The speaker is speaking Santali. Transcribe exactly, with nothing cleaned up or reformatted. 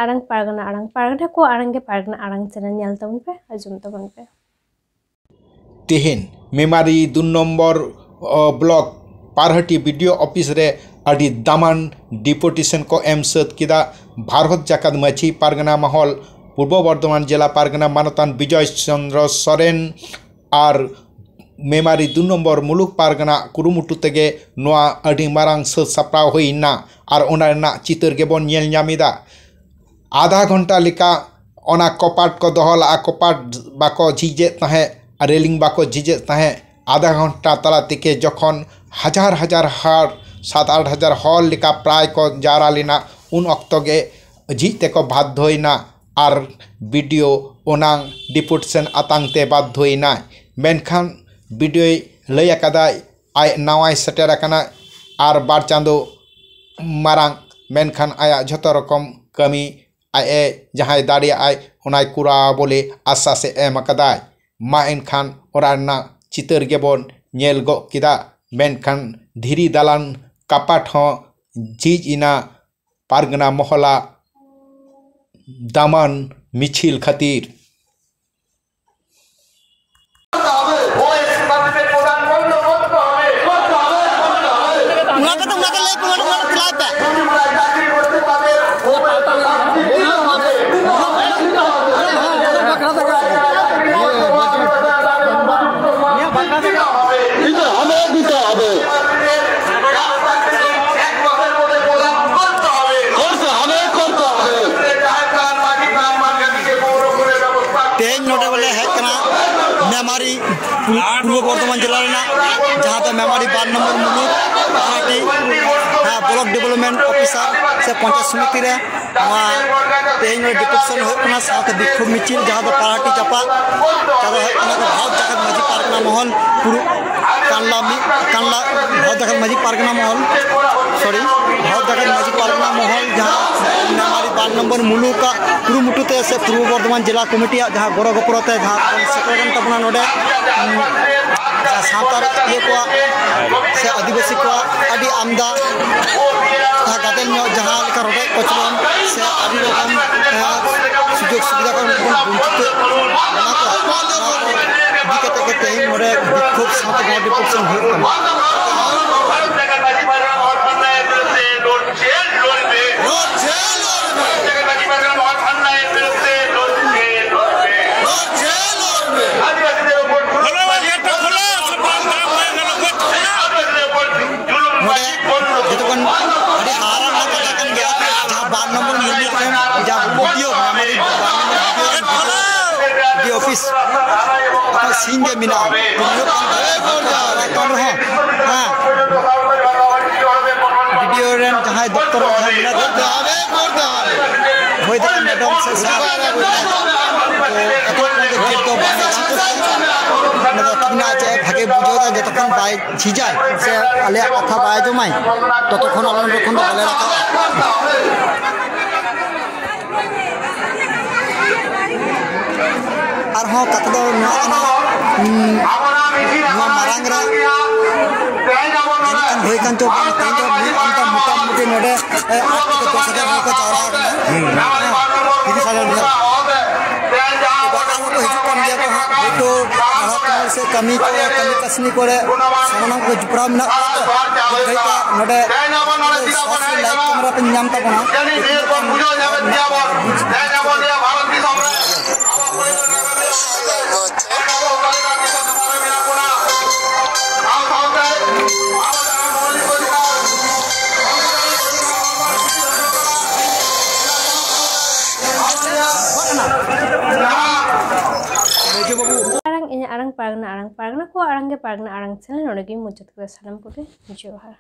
ᱟᱲᱟᱝ ᱯᱟᱨᱜᱟᱱᱟ ᱟᱲᱟᱝ, ᱯᱟᱨᱜᱟᱱᱟ ᱠᱚ ᱟᱲᱟᱝ ᱜᱮ ᱯᱟᱨᱜᱟᱱᱟ ᱟᱲᱟᱝ ᱪᱮᱱᱮᱞ ᱧᱮᱞ ᱛᱟᱵᱚᱱ ᱯᱮ, ᱟᱸᱡᱚᱢ ᱛᱟᱵᱚᱱ ᱯᱮ᱾ ᱛᱮᱦᱮᱧ ᱢᱮᱢᱟᱨᱤ ᱫᱩ ᱱᱚᱢᱵᱚᱨ, ᱚ, block Parhati B D O office ᱨᱮ ᱟᱹᱰᱤ ᱫᱟᱢᱟᱱ ᱰᱮᱯᱩᱴᱮᱥᱚᱱ ᱠᱚ ᱮᱢ ᱥᱟᱹᱛ ᱠᱮᱫᱟ᱾ ᱵᱷᱟᱨᱚᱛ ᱡᱟᱠᱟᱛ ᱢᱟᱹᱡᱷᱤ ᱯᱟᱨᱜᱟᱱᱟ ᱢᱚᱦᱚᱞ, ᱯᱩᱨᱵᱚ ᱵᱚᱨᱫᱷᱚᱢᱟᱱ ᱡᱮᱞᱟ ᱯᱟᱨᱜᱟᱱᱟ ᱢᱟᱱᱚᱛᱟᱱ ᱵᱤᱡᱚᱭ ᱪᱚᱱᱫᱨᱚ ᱥᱚᱨᱮᱱ ᱟᱨ ᱢᱮᱢᱟᱨᱤ ᱫᱩ ᱱᱚᱢᱵᱚᱨ ᱢᱩᱞᱩᱠ ᱯᱟᱨᱜᱟᱱᱟ ᱠᱩᱨᱩᱢᱩᱴᱩ ᱛᱮᱜᱮ ᱱᱚᱣᱟ ᱟᱹᱰᱤ ᱢᱟᱨᱟᱝ ᱥᱟᱹᱛ ᱥᱟᱯᱲᱟᱣ ᱦᱩᱭ ᱮᱱᱟ᱾ ᱟᱨ ᱚᱱᱟ ᱨᱮᱱᱟᱜ ᱪᱤᱛᱟᱹᱨ ᱜᱮᱵᱚᱱ ᱧᱮᱞ ᱧᱟᱢ ᱮᱫᱟ᱾ ᱟᱫᱷᱟ ᱜᱷᱚᱱᱴᱟ ᱞᱮᱠᱟ ᱚᱱᱟ ᱠᱚᱯᱟᱴ ᱠᱚ ᱫᱚᱦᱚ ᱞᱟᱜᱼᱟ, ᱠᱚᱯᱟᱴ ᱵᱟᱠᱚ ᱡᱷᱤᱡᱮᱫ ᱛᱟᱦᱮᱸᱫ, ᱨᱮᱞᱤᱝ ᱵᱟᱠᱚ ᱡᱷᱤᱡᱮᱫ ᱛᱟᱦᱮᱸᱫ᱾ ᱟᱫᱷᱟ ᱜᱷᱚᱱᱴᱟ ᱛᱟᱞᱟ ᱛᱮᱜᱮ ᱡᱚᱠᱷᱚᱱ ᱦᱟᱡᱟᱨ ᱦᱟᱡᱟᱨ ᱦᱚᱲ, ᱥᱟᱛ ᱟᱴ ᱦᱟᱡᱟᱨ ᱦᱚᱲ ᱞᱮᱠᱟ ᱯᱨᱟᱭ ᱠᱚ ᱡᱟᱣᱨᱟ ᱞᱮᱱᱟ, ᱩᱱ ᱚᱠᱛᱚ ᱜᱮ ᱡᱷᱤᱡ ᱛᱮᱠᱚ ᱵᱟᱫᱽᱫᱷᱚᱭᱮᱱᱟ᱾ ᱟᱨ ᱵᱤ ᱰᱤ ᱳ ᱚᱱᱟ ᱰᱮᱯᱩᱴᱮᱥᱚᱱ ᱟᱛᱟᱝ ᱛᱮ ᱵᱟᱫᱽᱫᱷᱚᱭᱮᱱᱟᱭ᱾ ᱢᱮᱱᱠᱷᱟᱱ ᱵᱤ ᱰᱤ ᱳᱭ ᱞᱟᱹᱭ ᱟᱠᱟᱫᱟᱭ, ᱟᱡ ᱱᱟᱣᱟᱭ ᱥᱮᱴᱮᱨ ᱟᱠᱟᱱᱟ ᱟᱨ ᱵᱟᱨ ᱪᱟᱸᱫᱳ ᱢᱟᱨᱟᱝ, ᱢᱮᱱᱠᱷᱟᱱ ᱟᱭᱟᱜ ᱡᱷᱚᱛᱚ ᱨᱚᱠᱚᱢ ᱠᱟᱹᱢᱤ ᱟᱡ ᱮ ᱡᱟᱦᱟᱸᱭ ᱫᱟᱲᱮᱭᱟᱜᱼᱟᱭ ᱚᱱᱟᱭ ᱠᱚᱨᱟᱣᱟ ᱵᱚᱞᱮ ᱟᱥᱥᱟᱥ ᱮ ᱮᱢ ᱟᱠᱟᱫᱟᱭ᱾ ᱢᱟ ᱮᱱᱠᱷᱟᱱ ᱚᱱᱟ ᱨᱮᱱᱟᱜ ᱪᱤᱛᱟᱹᱨ ᱜᱮᱵᱚᱱ ᱧᱮᱞ ᱜᱚᱫ ᱠᱮᱫᱟ᱾ ᱢᱮᱱᱠᱷᱟᱱ ᱫᱷᱤᱨᱤ ᱫᱟᱞᱟᱱ ᱠᱟᱯᱟᱴ ᱦᱚᱸ ᱡᱷᱤᱡ ᱮᱱᱟ ᱯᱟᱨᱜᱟᱱᱟ ᱢᱚᱦᱚᱞᱟ ᱫᱟᱢᱟᱱ ᱢᱤᱪᱷᱤᱞ ᱠᱷᱟᱹᱛᱤᱨ᱾ ᱚᱱᱟ ᱠᱟᱛᱷᱟ, ᱚᱱᱟ ᱠᱟᱛᱷᱟ ᱞᱟᱹᱭ ᱯᱮ, ᱚᱱᱟ ᱠᱟᱛᱷᱟ ᱞᱟᱹᱭ ᱯᱮ᱾ ᱛᱮᱦᱮᱧ ᱱᱚᱰᱮ ᱵᱚᱞᱮ ᱦᱮᱡ ᱠᱟᱱᱟ ᱢᱮᱢᱟᱨᱤ, ᱯᱩᱨᱵᱚ ᱵᱚᱨᱫᱷᱚᱢᱟᱱ ᱡᱮᱞᱟ ᱨᱮᱱᱟᱜ ᱡᱟᱦᱟᱸ ᱫᱚ ᱢᱮᱢᱟᱨᱤ ᱵᱟᱨ ᱱᱚᱢᱵᱚᱨ ᱢᱩᱞᱩᱠ ᱯᱟᱨᱦᱟᱴᱤ, ᱦᱮᱸ, ᱵᱞᱚᱠ ᱰᱮᱵᱷᱞᱚᱯᱢᱮᱱᱴ ᱚᱯᱷᱤᱥᱟᱨ ᱥᱮ ᱯᱚᱧᱪᱟᱭᱮᱛ ᱥᱚᱢᱤᱛᱤ ᱨᱮ ᱱᱚᱣᱟ ᱛᱮᱦᱮᱧ ᱱᱚᱰᱮ ᱰᱮᱯᱩᱴᱮᱥᱚᱱ ᱦᱩᱭᱩᱜ ᱠᱟᱱᱟ, ᱥᱟᱶᱛᱮ ᱵᱤᱠᱠᱷᱳᱵ ᱢᱤᱪᱷᱤᱞ, ᱡᱟᱦᱟᱸ ᱫᱚ ᱯᱟᱨᱦᱟᱴᱤ ᱪᱟᱯᱟ, ᱡᱟᱦᱟᱸ ᱫᱚ ᱦᱩᱭᱩᱜ ᱠᱟᱱᱟ ᱵᱷᱟᱨᱚᱛ ᱡᱟᱠᱟᱛ ᱢᱟᱹᱡᱷᱤ ᱯᱟᱨᱜᱟᱱᱟ ᱢᱚᱦᱚᱞ, ᱯᱩᱨᱩ ᱠᱟᱱᱞᱟ ᱢᱤᱫ ᱠᱟᱱᱞᱟ, ᱵᱷᱟᱨᱚᱛ ᱡᱟᱠᱟᱛ ᱢᱟᱹᱡᱷᱤ ᱯᱟᱨᱜᱟᱱᱟ ᱢᱚᱦᱚᱞ, ᱥᱚᱨᱤ, ᱵᱷᱟᱨᱚᱛ ᱡᱟᱠᱟᱛ ᱢᱟᱹᱡᱷᱤ ᱯᱟᱨᱜᱟᱱᱟ ᱢᱚᱦᱚᱞ, ᱡᱟᱦᱟᱸ ᱢᱮᱢᱟᱨᱤ ᱵᱟᱨ ᱱᱚᱢᱵᱚᱨ ᱢᱩᱞᱩᱠᱟᱜ ᱠᱩᱨᱩᱢᱩᱴᱩ ᱛᱮ ᱥᱮ ᱯᱩᱨᱵᱚ ᱵᱚᱨᱫᱷᱚᱢᱟᱱ ᱡᱮᱞᱟ ᱠᱚᱢᱤᱴᱤᱭᱟᱜ ᱡᱟᱦᱟᱸ ᱜᱚᱲᱚ ᱜᱚᱯᱚᱲᱚ ᱛᱮ ᱡᱟᱦᱟᱸ ᱵᱚᱱ ᱥᱮᱴᱮᱨ ᱠᱟᱱ ᱛᱟᱵᱚᱱᱟ ᱱᱚᱰᱮ, ᱩᱢ, ᱡᱟᱦᱟᱸ ᱥᱟᱱᱛᱟᱲ ᱤᱭᱟᱹ ᱠᱚᱣᱟᱜ ᱥᱮ ᱟᱹᱫᱤᱵᱟᱹᱥᱤ ᱠᱚᱣᱟᱜ ᱟᱹᱰᱤ ᱟᱢᱫᱟ ᱜᱟᱫᱮᱞ ᱧᱚᱜ ᱡᱟᱦᱟᱸ ᱞᱮᱠᱟ ᱨᱚᱰᱚᱡ ᱠᱚᱪᱞᱚᱱ ᱥᱮ ᱟᱹᱰᱤ ᱨᱚᱠᱚᱢ, ᱮ, ᱥᱩᱡᱳᱜᱽ ᱥᱩᱵᱤᱫᱷᱟ ᱠᱷᱚᱱ ᱵᱚᱱ ᱵᱚᱧᱪᱤᱛᱚᱜ, ᱚᱱᱟ ᱠᱚ, ᱚᱱᱟ ᱠᱚ ᱤᱫᱤ ᱠᱟᱛᱮ ᱜᱮ ᱛᱮᱦᱮᱧ ᱱᱚᱰᱮ ᱵᱤᱠᱠᱷᱳᱵ ᱥᱟᱶᱛᱮ ᱜᱚᱱᱚ ᱰᱮᱯᱩᱴᱮᱥᱚᱱ ᱦᱩᱭᱩᱜ ᱠᱟᱱᱟ᱾ ᱱᱚᱰᱮ ᱡᱚᱛᱚ ᱠᱷᱚᱱ ᱟᱹᱰᱤ ᱦᱟᱦᱟᱲᱟᱜ ᱨᱮᱱᱟᱜ ᱠᱟᱛᱷᱟ ᱠᱟᱱ ᱜᱮᱭᱟ, ᱡᱟᱦᱟᱸ ᱵᱟᱨ ᱱᱚᱢᱵᱚᱨ ᱢᱩᱞᱩᱠ ᱨᱮᱱ ᱡᱟᱦᱟᱸ ᱵᱤᱰᱤᱳ ᱢᱮᱢᱳᱨᱤ, ᱵᱟᱨ ᱱᱚᱢᱵᱚᱨ ᱵᱤᱰᱤᱳ ᱨᱮᱱ ᱵᱤᱰᱤᱳ ᱚᱯᱷᱤᱥ ᱚᱠᱟ ᱥᱤᱧ ᱜᱮ ᱢᱮᱱᱟᱜᱼᱟ, ᱵᱤᱰᱤᱳ ᱠᱟᱱ ᱨᱮᱦᱚᱸ, ᱦᱮᱸ, ᱵᱤᱰᱤᱳ ᱨᱮᱱ ᱡᱟᱦᱟᱸᱭ ᱫᱚᱯᱛᱚᱨ ᱨᱮ ᱡᱟᱦᱟᱸᱭ ᱢᱮᱱᱟᱜ ᱠᱚᱣᱟ, ᱦᱳᱭ ᱫᱟᱫᱟ ᱢᱮᱰᱟᱢ ᱥᱮ ᱥᱟᱨ, ᱛᱚ ᱮᱠᱷᱚᱱ ᱚᱱᱟ ᱫᱚ ᱡᱮᱦᱮᱛᱩ ᱵᱟᱝ ᱮᱠᱥᱤᱰᱮᱱᱴ ᱠᱟᱱᱟ, ᱚᱱᱟ ᱫᱚ ᱴᱷᱤᱠ ᱢᱮᱱᱟᱜᱼᱟ, ᱪᱮᱫ ᱵᱷᱟᱜᱮ ᱵᱩᱡᱷᱟᱹᱣ ᱫᱟ, ᱡᱚᱛᱚᱠᱷᱚᱱ ᱵᱟᱭ ᱡᱷᱤᱡᱟᱭ ᱥᱮ ᱟᱞᱮᱭᱟᱜ ᱠᱟᱛᱷᱟ ᱵᱟᱭ ᱟᱸᱡᱚᱢᱟᱭ, ᱛᱚᱛᱚᱠᱷᱚᱱ ᱟᱞᱮ ᱱᱚᱸᱰᱮ ᱠᱷᱚᱱ ᱫᱚ ᱵᱟᱞᱮ ᱨᱟᱠᱟᱵᱼᱟ᱾ ᱟᱨᱦᱚᱸ ᱠᱟᱛᱷᱟ ᱫᱚ ᱱᱚᱣᱟ ᱠᱟᱱᱟ, ᱩᱸ, ᱱᱚᱣᱟ ᱢᱟᱨᱟᱝ ᱨᱮ ᱛᱤᱱᱟᱹᱜ ᱜᱟᱱ ᱦᱩᱭ ᱠᱟᱱ ᱪᱚ ᱵᱟᱝ, ᱛᱮᱦᱮᱧ ᱫᱚ ᱢᱤᱫ ᱜᱷᱚᱱᱴᱟ ᱢᱚᱴᱟᱢᱩᱴᱤ ᱱᱚᱰᱮ, ᱮ, ᱟᱴ ᱛᱷᱮᱠᱮ ᱫᱚᱥ ᱦᱟᱡᱟᱨ ᱦᱚᱲ ᱠᱚ ᱡᱟᱣᱨᱟ ᱟᱠᱟᱱᱟ᱾ ᱦᱮᱸ, ᱛᱤᱨᱤᱥ ᱦᱟᱡᱟᱨ ᱜᱟᱱ᱾ ᱮᱵᱟᱨ ᱟᱨᱦᱚᱸ ᱠᱚ ᱦᱤᱡᱩᱜ ᱠᱟᱱ ᱜᱮᱭᱟ ᱠᱚ ᱦᱟᱸᱜ, ᱦᱳᱭᱛᱳ ᱯᱟᱲᱦᱟᱣ ᱠᱚ ᱥᱮ ᱠᱟᱹᱢᱤ ᱠᱚ, ᱠᱟᱹᱢᱤ ᱠᱟᱹᱥᱱᱤ ᱠᱚᱨᱮ ᱥᱟᱱᱟᱢ ᱠᱚ ᱡᱚᱯᱲᱟᱣ ᱢᱮᱱᱟᱜ ᱠᱚᱣᱟ ᱛᱚ᱾ ᱱᱤᱛ ᱫᱷᱟᱹᱵᱤᱡ ᱛᱮ ᱱᱚᱰᱮ ᱥᱟᱛ ᱥᱚ ᱞᱟᱭᱤᱵᱷ ᱠᱮᱢᱮᱨᱟ ᱯᱮ ᱧᱟᱢ ᱛᱟᱵᱚᱱᱟ᱾ ᱟᱲᱟᱝ, ᱤᱧᱟᱹᱜ ᱟᱲᱟᱝ, ᱯᱟᱨᱜᱟᱱᱟ ᱟᱲᱟᱝ, ᱯᱟᱨᱜᱟᱱᱟ ᱠᱚᱣᱟᱜ ᱟᱲᱟᱝ ᱜᱮ ᱯᱟᱨᱜᱟᱱᱟ ᱟᱲᱟᱝ ᱪᱮᱱᱮᱞ᱾ ᱱᱚᱰᱮ ᱜᱮ ᱢᱩᱪᱟᱹᱫ ᱠᱮᱫᱟ᱾ ᱥᱟᱱᱟᱢ ᱠᱚᱜᱮ ᱡᱚᱦᱟᱨ᱾